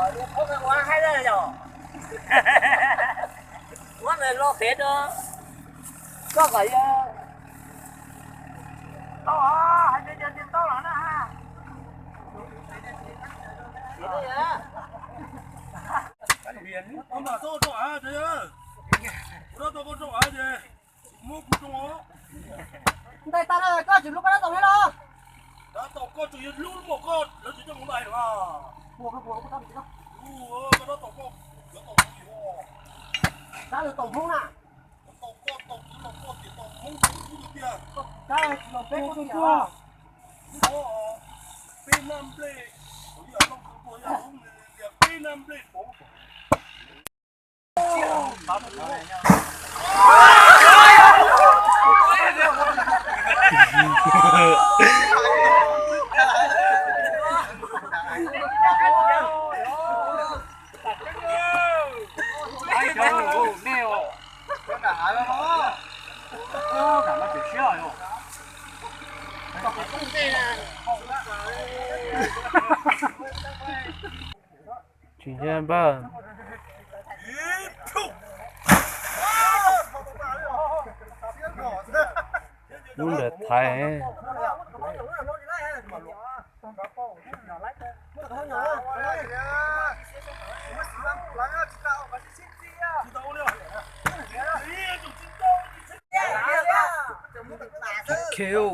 Ua haib dab yom? Muab nws lo pem rau koj kom yog. Tau, hais tias tias tau los na. Mas tau koj rau av, ua tau koj rau av ces muab kuv rau os. Ntais tas lawm koj tsis hlub koj dab tau thiab los? Dab tau koj tseem yog hlub lub mos koj lawv tsis coj mus ntais los. Koj dab tau koj, dab tau koj, tau koj tau kuv los koj tias tau Hmoob tau kuv tiag tiag. Dab tsis los peb kuj tiag. Peb nab nplej, kuv yog Hmoob, kuv yog Hmoob, peb nab nplej pov. Tsis nco npawg. Lub ntawd thaiv. Kill.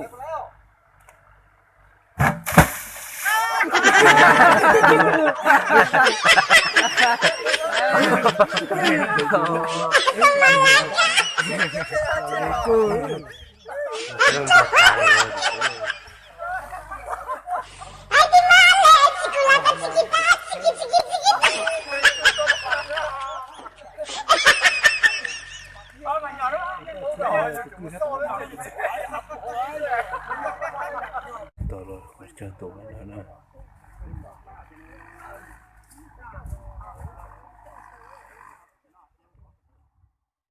Tau los tsawg tus na.